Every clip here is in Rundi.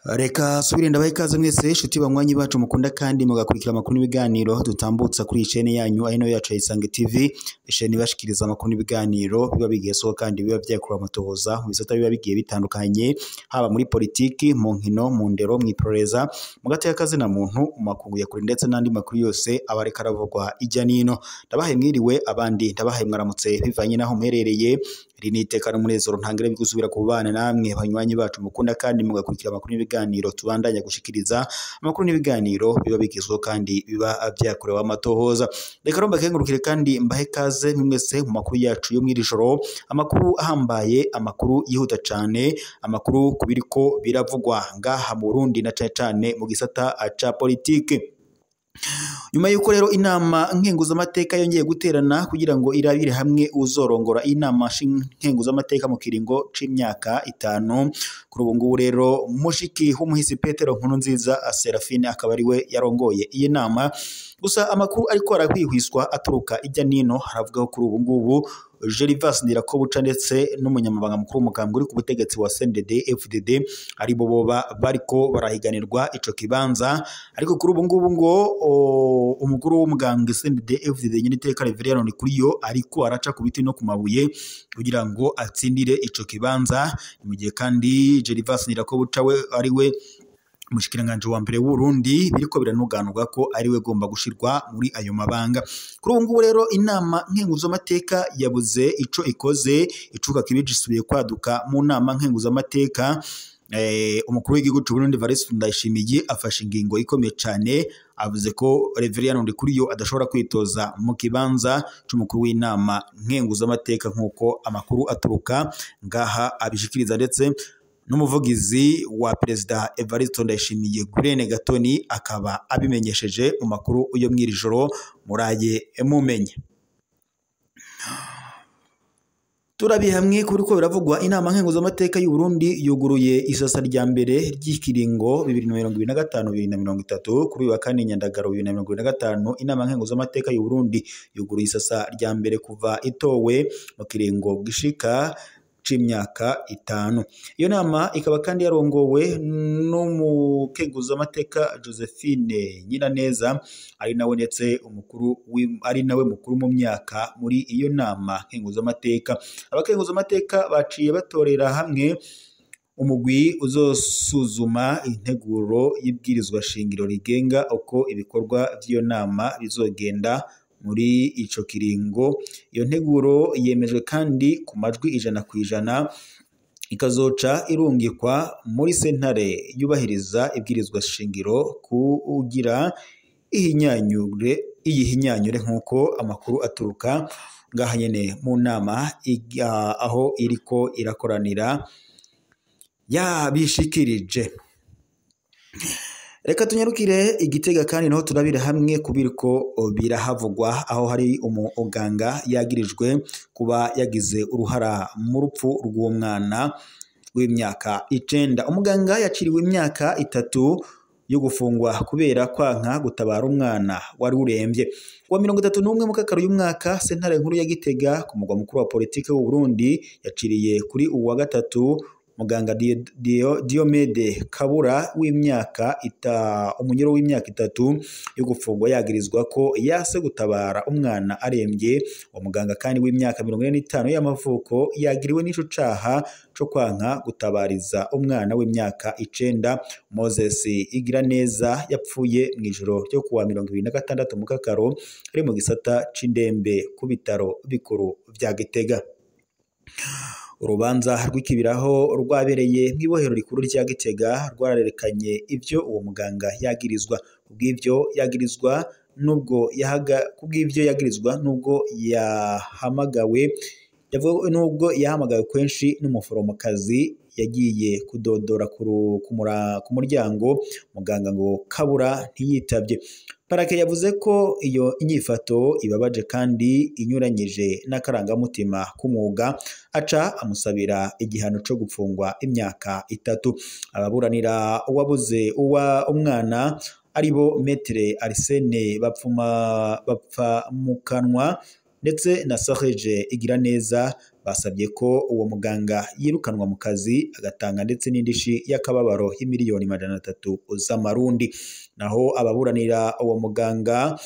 Reka subire ndabaha ikaze mwese inshuti banywanyi bacu mukunda kandi mugakurikira amakuru n'ibiganiro dutambutsa kuri iyi chaîne yanyu ari nayo yacu ya Isange TV, chaîne ibashikiriza amakuru n'ibiganiro biba bigiye kandi biba vyakura amatohoza mu bisata biba bigiye bitandukanye, haba muri politiki, mu nkino, mu ndero, mw'iperereza, mu gateka kazina muntu, mu makungu ya kure ndetse n'andi makuru yose aba ariko aravugwa ijya nino. Ndabahaye mwiriwe abandi ndabahaye mwaramutse bivanye naho muherereye. Iri ni iteka n'umunezero ntangire bigusubira kubana namwe banywanyi bacu mukunda kandi mugakurikira amakuru n'ibiganiro tubandanya gushikiriza amakuru n'ibiganiro biba bigezweho kandi biba vyakorewe amatohoza. Reka rero mbakengurukire kandi mbahe kaze mwese mu makuru yacu yo mw'iri joro, amakuru ahambaye, amakuru yihuta cane, amakuru kubiriko biravugwa ngaha mu Burundi na cane cane mu gisata ca politike. Nyuma yuko rero inama nkenguzamateka yongeye guterana kugira ngo irabire hamwe uzorongora inama nkenguzamateka mu kiringo c'imyaka 5, kuri ubu ngubu rero mushiki w'umuhisi Petero Nkurunziza Serafine akaba ari we yarongoye iyi nama. Gusa amakuru ariko arakwihwiswa aturuka ijya nino haravuga ko kuri ubu ngubu Gervas Ndirakobuca ndetse n'umunyamabanga mukuru w'umugambwe uri ku butegetsi wa CNDD FDD ari bo boba bariko barahiganirwa ico kibanza, ariko kuri ubu ngubu ngo umukuru w'umugambwe CNDD FDD nyine iteka Reverien Ndikuriyo ariko araca ku biti no ku mabuye kugira ngo atsindire ico kibanza, mu gihe kandi Gervas Ndirakobuca we ari we umushikiranganje wa mbere w'Urundi biriko biranuganurwa ko ari we gomba gushirwa muri ayo mabanga. Kuri ubu ngubu rero inama nkenguzamateka yabuze ico ikoze, icuka kibi gisubiye kwaduka mu nama nkenguzamateka. Umukuru w'igihugu c'u Burundi Evariste Ndayishimiye afashe ingingo ikomeye cane, avuze ko Reverien Ndikuriyo adashobora kwitoza mu kibanza c'umukuru w'inama nkenguzamateka nk'uko amakuru aturuka ngaha abishikiriza, ndetse n'umuvugizi wa Perezida Evariste Ndayishimiye Gurene Gatoni akaba abimenyesheje mu makuru yo mw'iri joro muraye mumenye. Turabi hamwe kuri ko biravugwa inama nkenguzamateka y'u Burundi yuguruye isasa rya mbere ry'ikiringo 2025 2030 kuri wa kane Nyandagaro 2025. Inama nkenguzamateka y'u Burundi yuguruye isasa rya mbere kuva itowe mu kiringo gishika c'imyaka 5. Iyo nama ikaba kandi yarongowe n'umukenguzamateka Josephine Nyiraneza ari nawe ndetse umukuru ari nawe mukuru mu myaka muri iyo nama nkenguzamateka. Abakenguzamateka baciye batorera hamwe umugwi uzosuzuma integuro y'ibwirizwa shingiro rigenga uko ibikorwa vy'iyo nama bizogenda muri ico kiringo. Iyo nteguro yemejwe kandi ku majwi 100% ikazoca irungikwa muri sentare yubahiriza ibwirizwa shingiro kugira iyihinyanyure nkuko amakuru aturuka ngaha nyene mu nama aho iriko irakoranira yabishikirije. Reka tunyarukire Igitega kandi naho turabira hamwe kubiriko birahavugwa, aho hari umuganga yagirijwe kuba yagize uruhara mu rupfu rw'uwo mwana w'imyaka 9. Umuganga yaciriwe imyaka 3 yo gufungwa kubera kwanka gutabara umwana wari urembye. Kuwa 31 mukakaro y'umwaka, sentare nkuru ya Gitega ku mugwa mukuru wa politike w'u Burundi yaciriye kuri uwa gatatu muganga Diomede Kabura w'imyaka umunyoro w'imyaka 3 yo gufungwa yagirizwa ko yase gutabara umwana arembye. Uwo muganga kandi w'imyaka 45 y'amavuko yagiriwe n'ico caha co kwanka gutabariza umwana w'imyaka 9 Moses Igiraneza yapfuye mw'ijoro ryo kuwa 26 mukakaro ari mu gisata c'indembe ku bitaro bikuru vya Gitega. Urubanza rw'ikibiraho rwabereye mw'ibohero rikuru rya Gitega rwararekanye ivyo uwo muganga yagirizwa. Kubw'ivyo yagirizwa nubwo nubwo yahamagawe nubwo yahamagawe kenshi n'umuforomokazi yagiye kudodora ku muryango, muganga ngo Kabura ntiyitabye. Parake yavuze ko iyo inyifato ibabaje kandi inyuranyije n'akarangamutima k'umwuga, aca amusabira igihano co gupfungwa imyaka 3. Ababuranira uwabuze uwa umwana aribo Maître Arsene Bapfamukanwa ndetse na Serge Igiraneza basabye ko uwo muganga yirukanwa mu kazi agatanga ndetse n'indishi y'akababaro y'imiliyoni 300 z'amarundi. Naho ababuranira uwo muganga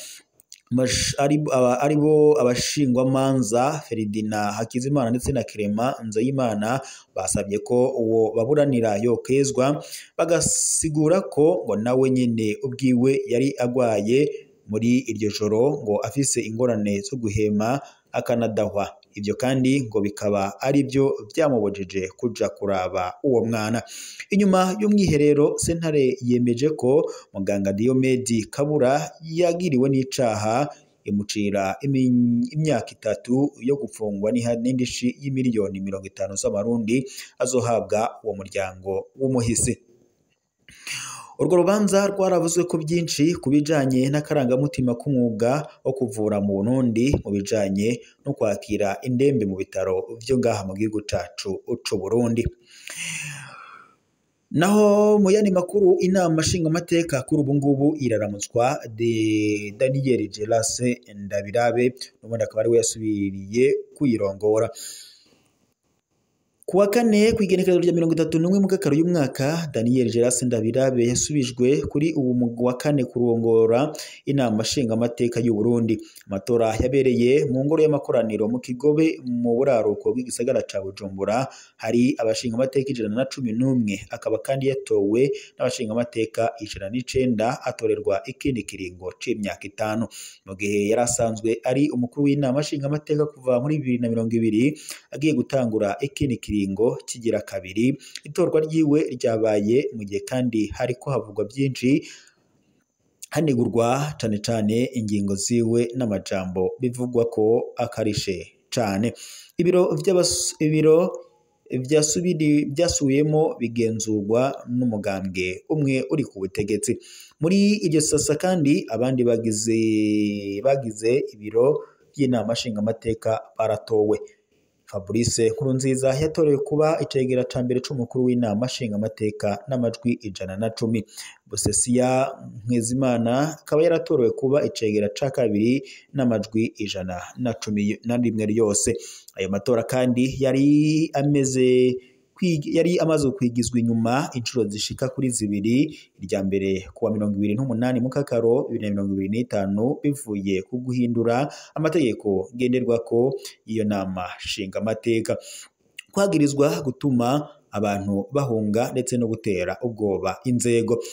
aribo abashingwamanza Ferdinand Hakizimana ndetse na Clement Nzeyimana basabye ko uwo baburanira yokezwa, bagasigura ko ngo nawe nyene ubwiwe yari agwaye muri iryo joro, ngo afise ingorane zo guhema akanadahwa. Ibyo kandi ngo bikaba ari byo byamubujije kuja kuraba uwo mwana. Inyuma y'umwiherero, sentare yemeje ko muganga Diomedi Kabura yagiriwe n'icaha, imucira imyaka 3 yo gufungwa n'indishi y'imiliyoni 50 z'amarundi azohabwa uwo muryango w'umuhisi. Urwo rubanza rwaravuzwe ko byinshi ku bijanye n'akarangamutima k'umwuga wo kuvura mu Burundi, mu bijanye no kwakira indembe mu bitaro vyo ngaha mu gihugu cacu c'u Burundi. Naho mu yandi makuru, inama nshingamateka kuri ubu ngubu iraramutswa de Daniel Gelase Ndabirabe, n'ubundi akaba ariwe yasubiriye kuyirongora. Kuwa kane kw'igenekerezo rya 31 Mukakaro y'umwaka, Daniel Gelase Ndabirabe yasubijwe kuri ubu wa kane kurongora inama nshingamateka y'u Burundi. Amatora yabereye mu ngoro y'amakoraniro mu Kigobe mu buraruko bw'igisagara ca Bujumbura, hari abashingamateka 111, akaba kandi yatowe n'abashingamateka 109, atorerwa ikindi kiringo c'imyaka 5. Mu gihe yari asanzwe ari umukuru w'inama nshingamateka kuva muri 2020, agiye gutangura ikindi kiringo kigira kabiri. Itorwa ryiwe ryabaye mu gihe kandi hariko havugwa byinshi, hanegurwa cane cane ingingo ziwe n'amajambo bivugwa ko akarishe cane. Ibiro byasubiyemo bigenzurwa n'umugambwe umwe uri ku butegetsi. Muri iryo sasa kandi abandi bagize ibiro by'inama nshingamateka baratowe. Fabrice Nkurunziza yatorewe kuba icegera ca mbere c'umukuru w'inama nshingamateka n'amajwi 110. Busesia Nkezimana akaba yaratorewe kuba icegera ca kabiri n'amajwi 111 yose. Ayo matora kandi yari amaze kwigizwa inyuma inshuro zishika kuri 2, irya mbere kuwa 28 Mukakaro 2025, bivuye ku guhindura amategeko ngenderwako y'iyo nama nshingamateka, kwagirizwa gutuma abantu bahunga ndetse no gutera ubwoba inzego.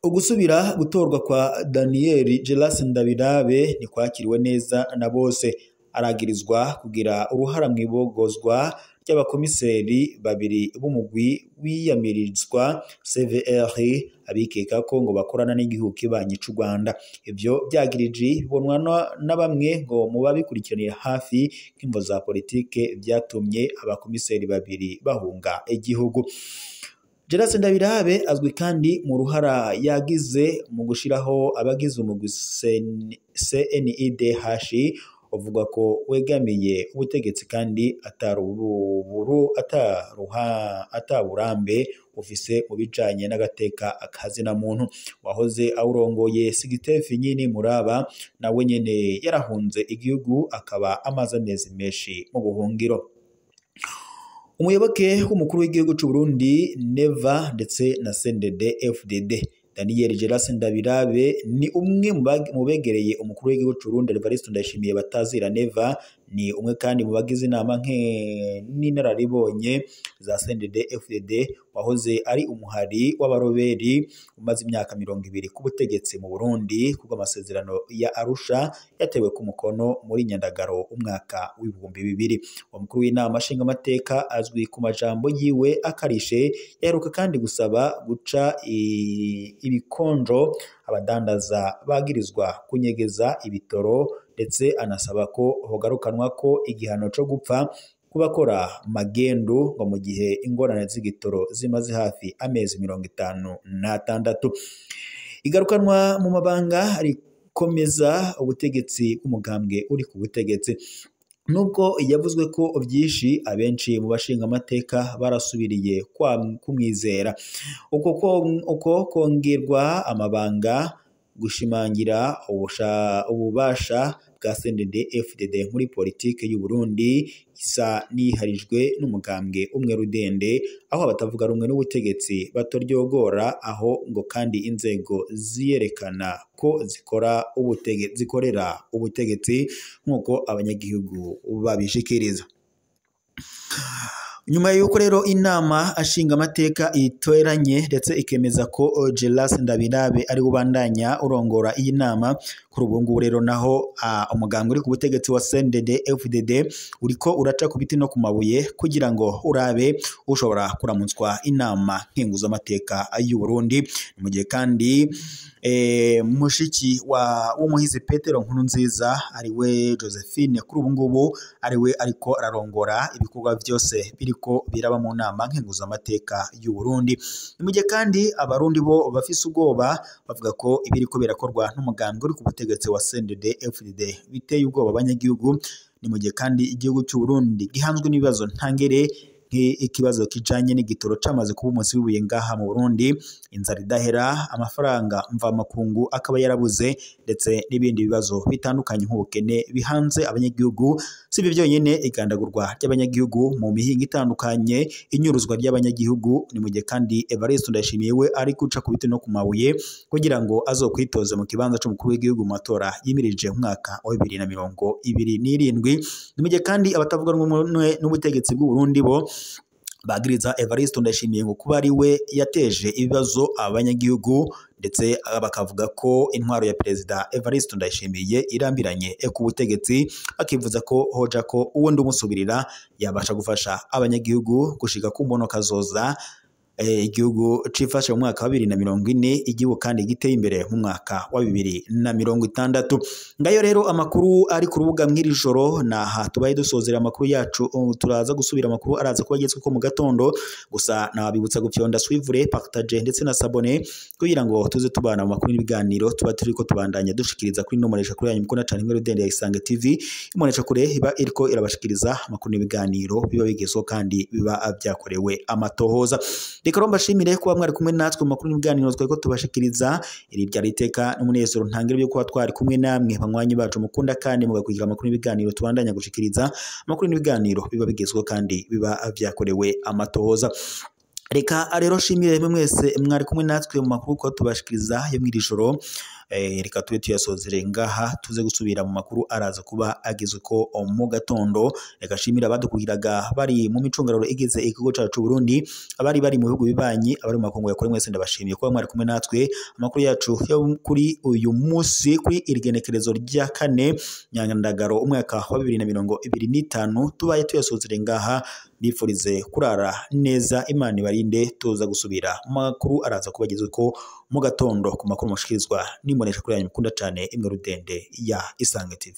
Ugusubira gutorwa kwa Daniel Gelase Ndabirabe ntikwakiriwe neza na bose. Aragirizwa kugira uruhara mw'ibogozwa ry'abakomiseri babiri b'umugwi wiyamirizwa CVR, abikeka ko ngo bakorana n'igihugu kibanyi c'u Rwanda. Ivyo byagiriji bibonwa na bamwe ngo mu babikurikiranira hafi nk'imvo za politike vyatumye abakomiseri babiri bahunga igihugu. Gelase Ndabirabe azwi kandi mu ruhara yagize mu gushiraho abagize umugwi CNIDH uvuga ko wegamiye ubutegetsi kandi ataburambe ufise mu bijanye n'agateka akazina muntu. Wahoze awurongoye Sigitefi Nyini Muraba nawe nyene yarahunze igihugu, akaba amaze amezi menshi mu buhungiro. Umuyoboke w'umukuru w'igihugu c'u Burundi Neva ndetse na CNDD FDD, Daniel Gelase Ndabirabe ni umwe mu begereye umukuru w'igihugu c'u Burundi Evariste Ndayishimiye batazira Neva, ni umwe kandi mu bagize inama n'inararibonye za CNDD FDD, wahoze ari umuhari w'abaroberi umaze imyaka 20 ku butegetsi mu Burundi kubw'amasezerano ya Arusha yatewe ku mukono muri Nyandagaro umwaka w'2000. Umukuru w'inama nshingamateka azwi ku majambo yiwe akarishe, yaheruka kandi gusaba guca ibikonjo abadandaza bagirizwa kunyegeza ibitoro, ndetse anasaba ko hogarukanwa ko igihano co gupfa kubakora magendu ngo mu gihe ingorane z'igitoro zimaze hafi amezi 56. Igarukanwa mu mabanga rikomeza ubutegetsi bw'umugambwe uri ku butegetsi. Nubwo yavuzwe ko byinshi, abenshi mu bashingamateka barasubiriye kumwizera. Uko kongerwa amabanga gushimangira ububasha bwa CNDD FDD muri politike y'u Burundi isa niharijwe n'umugambwe umwe rudende, aho abatavuga rumwe n'ubutegetsi batoryogora, aho ngo kandi inzego ziyerekana ko zikora zikorera ubutegetsi nk'uko abanyagihugu babishikiriza. Nyuma yuko rero inama ashinga amateka iteranye ndetse ikemeza ko Gelas Ndabirabe ari ubandanya urongora iyi nama, kuri ubu ngubu rero naho umugambwe uri ku butegetsi wa CNDD FDD uriko uraca ku biti no ku mabuye kugira ngo urabe ushobora kuramutswa inama nkenguzamateka y'u Burundi. Mu gihe kandi mushiki wa w'umuhizi Petero Nkurunziza ari we Josephine kuri ubu ngubu ari we ariko ararongora ibikorwa byose biriko biraba mu nama nkenguzamateka y'u Burundi. Mu gihe kandi abarundi bo bafise ubwoba bavuga ko ibiriko birakorwa n'umugambwe uri ku butegetsi wa CNDD FDD biteye ubwoba abanyagihugu. Ni mu gihe kandi igihugu cy'u Burundi gihanzwe n'ibibazo ntangere nk'ikibazo kijanye n'igitoro camaze kuba umunsi w'ibuye ngaha mu Burundi, inzara idahera, amafaranga mvamakungu akaba yarabuze, ndetse n'ibindi bibazo bitandukanye nk'ubukene bihanze abanyagihugu. Si ibyo byonyine, igandagurwa ry'abanyagihugu mu mihingo itandukanye, inyuruzwa ry'abanyagihugu. Ni mu gihe kandi Evariste Ndayishimiye we ari guca ku biti no ku mabuye kugira ngo azokwitoze mu kibanza c'umukuru w'igihugu mu matora yimirije umwaka wa 2027. Ni mu gihe kandi abatavuga rumwe n'ubutegetsi bw'u Burundi bo bagiriza Evariste Ndayishimiye ngo kuba ari we yateje ibibazo abanyagihugu, ndetse bakavuga ko intwaro ya Perezida Evariste Ndayishimiye irambiranye ku butegetsi, bakivuza ko hoja ko uwundi umusubirira yabasha gufasha abanyagihugu gushika ku mbono kazoza igihugu cifashe mu mwaka wa 2040, igihugu kandi giteye imbere mu mwaka wa 2060. Ngayo rero amakuru ari ku rubuga mw'iri joro, naha tubaye dusozera amakuru yacu. Turaza gusubira amakuru araza kuba agezwe ko mu gatondo, gusa nabibutsa gupyonda suivre, partage ndetse na sabone kugira ngo tuze tubana mu makuru n'ibiganiro tuba turiko tubandanya dushikiriza kuri no monesha kuri yanyu mukunda cyane imwe rudende ya Isange TV. Imonesha kure iba iriko irabashikiriza amakuru n'ibiganiro biba bigezweho kandi biba byakorewe amatohoza. Reka mbashimire kuba mwari kumwe natwe mu makuru n'ibiganiro twari ko tubashikiriza. Iri byari iteka n'umunezero ntangire byo kuba twari kumwe namwe banywanyi bacu mukunda kandi mugakurikira amakuru n'ibiganiro tubandanya gushikiriza. Amakuru n'ibiganiro biba bigezweho kandi biba byakorewe amatohoza. Reka rero nshimire mwese mwari kumwe natwe mu makuru ko tubashikiriza yo mw'iri joro. Reka tube tuyasozere ngaha, tuze gusubira mu makuru araza kuba agezwe ko mu gatondo. Reka nshimire abadukurikiraga bari mu micungararo igize ikigo cacu Burundi, abari bari mu bihugu bibanyi, abari mu makungu ya kure, mwese ndabashimiye kuba mwari kumwe natwe. Amakuru yacu yo kuri uyu munsi kuri irigenekerezo rya 4 Nyandagaro umwaka wa 2025 tubaye tuyasozere ngaha. Bifurize kurara neza, Imana ibarinde. Tuza gusubira mu makuru araza kubagezwe ko mu gatondo ku makuru mushikirizwa n'imbonesha kuri yanyu mukunda cyane imwe rudende ya Isange TV.